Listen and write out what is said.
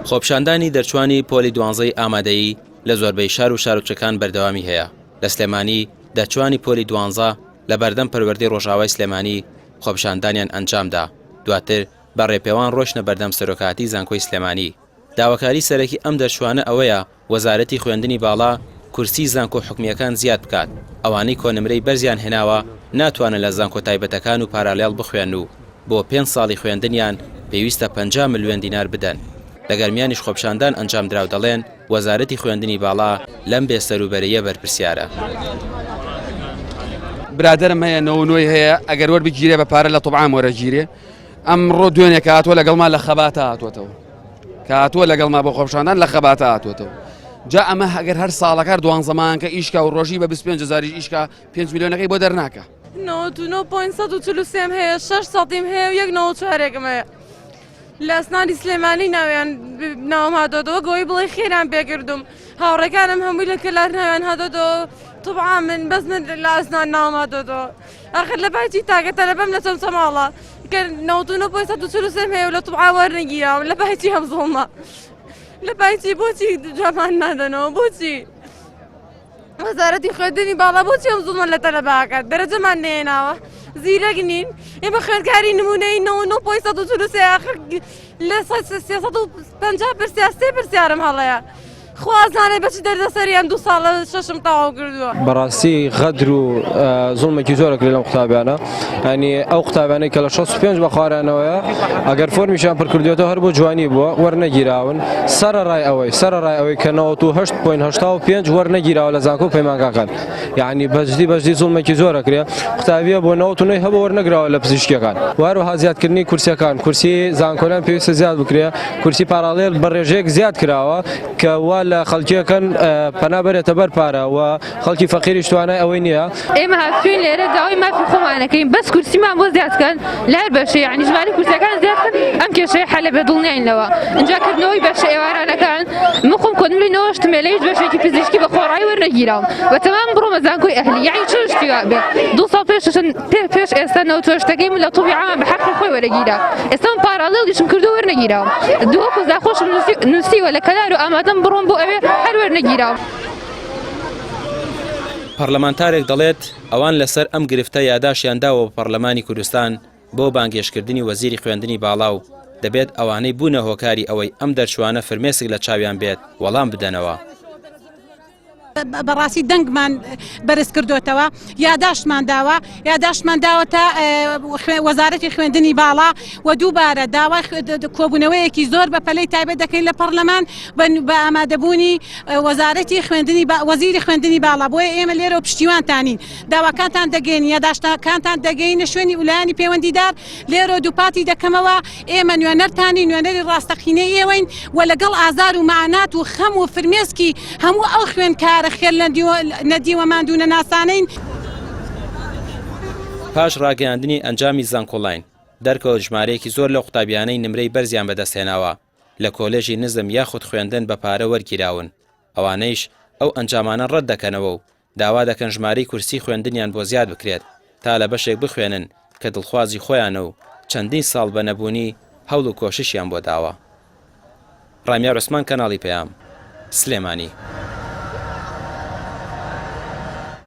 خۆپیشاندانی دەرچوانی پۆلی دوانزەی ئامادەیی لە زۆربەی شار و شارۆچکەکان بەردەوامی هەیە، لە سلێمانی دەرچوانی پۆلی دوانزە لە بەردەم پەروەردەی ڕۆژئاوای سلێمانی خۆپیشاندانیان ئەنجامدا، دواتر بە ڕێپێوان ڕۆیشتنە بەردەم سەرۆکایەتی زانکۆی سلێمانی. داواکاری سەرەکی ئەم دەرچوانە ئەوەیە وەزارەتی خوێندنی باڵا کورسی زانکۆ حکومییەکان زیاد بکات، ئەوانەی کۆنمرەی بەرزیان هێناوە ناتوانن لە زانکۆ تایبەتەکان و پارالێڵ بخوێن و بۆ پێنج ساڵی خوێندنیان پێویستە 50 ملیۆن دینار بدەن. لە گەرمیانیش خۆپیشاندان ئەنجامدرا و دەڵێن وەزارەتی خوێندنی باڵا لەم بێسەروبەرەییە بەرپرسیارە. برادەرم هەیە نەوە نۆی هەیە ئەگەر وەربگیرێ بە پارە لە طبعام وەرەگیرێ ئەمڕۆ دوێنێ کە هاتووە لەگەڵما لە خەباتە هاتووەتەوە کە هاتووە لەگەڵما بۆ خۆپشاندان لە خەباتە هاتووەتەوە جا ئەمە ئەگەر هەر ساڵەکار دوانزەمانکە ئیشکا و ڕۆژی بە 25 هزاریش ئیشکا 5 میلیۆنەکەی بۆ دەرناکە. 99.143 هەیە شەش سەدیم هەیە و یەک نەوە چوارێکم هەیە لە ئەسنانی سلێمانی ناویان ناوم هاتۆتەوە گۆی بڵێ خێران پێکردم هاوڕێکانم هەمووی لە کەلار ناویان هاتۆتەوە طبعا من بەس من لە ئەسنان ناوم هاتۆتەوە ئاخر لە پای چی تاکە تەلەبەم لە چەمچەماڵە کە 99 پۆی 143 هەیە و لە طبعا وەرنەگیراوم لە پای چی هەم زوڵمە لە پای چی بۆچی جوامان نادەنەوە بۆچی وەزارەتی خوێندنی باڵا بۆچی ئەم زوڵمە لە تەلەباکات دەرەجەمان نێناوە زیرەک نین ئێمە خوێندکاری نمونەی 99 پۆی 143 ئاخر لە 350 پرسیار سێ پرسیارم هەڵەیە خوا ئەزانێ بە چ دەردەسەری ئەم دوو ساڵە شەشم تەواو کردووە. بەڕاستی غەدر و زوڵمێکی زۆر ئەکرێت لەم قوتابیانە ینی ئەو قوتابیانەی کە لە 65 بە خوارانەوەیە ئەگەر فۆرمیشان پڕ کردوێتەوە هەر بۆ جوانی بووە وەرنەگیراون سەرەڕای ئەوەی سەرەڕای ئەوەی کە 98.85 وەرنەگیراوە لە زانکۆ و پەیمانگاکان یعنی بەجدی بەجدی زوڵمێکی زۆر ئەکرێ قوتابیە بۆ 99 هەبوو وەرنەگراوە لە پزیشکیەکان و هەروەها زیادکردنی کورسیەکان کورسی زانکۆلان پێویستە زیاد بکرێ کورسی پاراڵێل بە ڕێژەیەک زیاد کراوە کە وا لە خەڵکیەکەن پەنا بەرێتە بەر پارە و خەڵکی فەقیریش توانای ئەوەی نییە. ئێمە هاتووین لێرە داوای مافی خۆمان ئەکەین بەس کورسیمان بۆ زیاد کەن لە هەر بەشێ یانی ژمارەی کورسیەکان زیاد کەن ئەم کێشەیە حەلە بێ دڵنیاین لەوە ئینجا کردنەوەی بەشە ئێوارانەکان من خۆم کۆنمرەی نەوەشتم لە هیچ بەشێکی پزیشکی بە خۆڕایی وەرنەگیراوم بە تەمام بڕۆمە زانکۆی ئەهلی یانی چۆن شتی وا بێ دوو ساڵ پێش پێش ئێستا نەوتۆشتەکەی من لە طوبی عام بە حەقی خۆی وەرەگیرا ئێستا من پاراڵێڵیشم کردو وەرنەگیراوم دهۆک و زاخۆشم نووسیوە لە کەلار و ئامادەم بڕۆم بۆ ئەوێ هەر وەرنەگیراوم. پەڕلەمانتارێک دەڵێت، ئەوان لەسەر ئەم گرفتە یاداشیان داوە بە پەڕلەمانی کوردستان بۆ بانگهێشتکردنی وەزیری خوێندنی باڵا و دەبێت ئەوانەی بوونە هۆکاری ئەوەی ئەم دەرچووانە فرمێسک لە چاویان بێت وەڵام بدەنەوە. بەڕاستی دەنگمان بەرز کردوتەوە یاداشتمان داوە یاداشتمان داوەتە وەزارەتی خوێندنی باڵا و دووبارە داوای کۆبوونەوەیەکی زۆر بە پەلەی تایبەت دەکەین لە پەرلەمان بە ئامادەبوونی وەزارەتی خوێندنی وەزیری خوێندنی باڵا بۆیە ئێمە لێرەوە پشتیوانتانین داواکانتان دەگەین یاداشتەکانتان دەگەینە شوێنی ولایەنی پەیوەندیدار لێرەوە دووپاتی دەکەمەوە ئێمە نوێنەرتانین، نوێنەری ڕاستەقینەی ئێوەین و لەگەڵ ئازار و مەعانات و خەم و فرمێسکی هەموو ئەو خوێندکارە خێر نەدیوە ماندوو نەناسانەین. پاش ڕاگەیاندنی ئەنجامی زانکۆلاین، دەرکەوت ژمارەیەکی زۆر لەو قوتابیانەی نمرەی بەرزیان بەدەستهێناوە لە کۆلێژی نزم یاخود خوێندن بە پارە وەرگیراون، ئەوانەیش ئەو ئەنجامانە ڕەتدەکەنەوە و داوا دەکەن ژمارەی کورسی خوێندنیان بۆ زیاد بکرێت تا لە بەشێک بخوێنن کە دڵخوازی خۆیانە و چەندین ساڵ بە نەبوونی هەوڵ و کۆششیان بۆ داوە. ڕامیار عوسمان کەناڵی پەیام، سلێمانی.